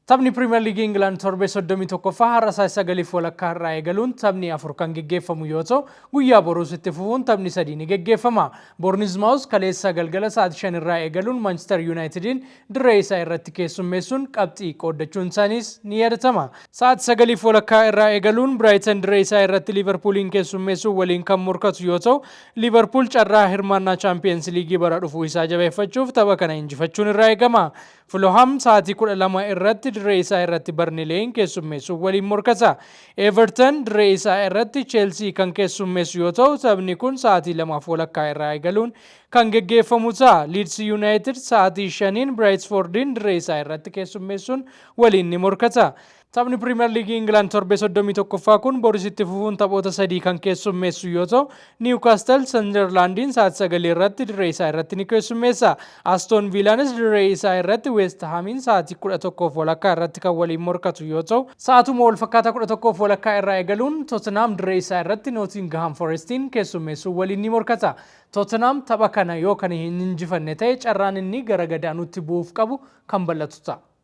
Taphni Pirimeer Liigii Ingilaand torbee 31ffaa har'a sa'aatii 9:30 irraa eegaluun taphni afur kan geggeeffamu yoo ta'u, guyyaa boruus itti fufuun taphni sadii ni geggeeffama. Boornizmaawus kaleessa galgala sa'aatii 5 irraa eegaluun Maanchister Yuunaayitidiin dirree isaa irratti keessummeessuun qabxii qooddachuun isaaniis ni yaadatama. Sa'aatii 9:30 irraa eegaluun Biraayitan dirree isaa irratti Liivarpuuliin keessummeessuun waliin kan morkatu yoo ta'u, Liivarpuul carraa hirmaannaa Chaampiyeens Liigii bara dhufuu isaa jabeeffachuuf tapha kana injifachuun irraa eegama. Fulham sa'aatii 12 irratti dirree isaa irratti Barnileen keessummeessuun waliin morkata. Everton dirree isaa irratti Chelsea kan keessummeessu yoo ta'u, taphni kun sa'aatii 2:30 irraa eegaluun kan geggeeffamu ta'a. Leeds United sa'aatii 5n Brentfordiin dirree isaa irratti keessummeessuun waliin ni morkata. Taphni Pirimeer Liigii Ingilaand torbee 31ffaa kun boris itti fufuun taphoota sadii kan keessummeessu yoo ta'u, Niwukaastal Sandarlaandiin sa'aatii 9 irratti dirree isaa irratti ni keessummeessa. Aston Viilaanis dirree isaa irratti Weest Haamiin sa'aatii 11:30 irratti kan waliin morkatu yoo ta'u, sa'aatuma wal fakkaataa 11:30 irraa eegaluun Tottenham dirree isaa irratti Nootingham Forestiin keessummeessuun waliin ni morkata. Tottenham tapha kana yoo kan hin injifanne ta'e, carraan inni gara gadaanuutti bu'uuf qabu kan bal'atu ta'a.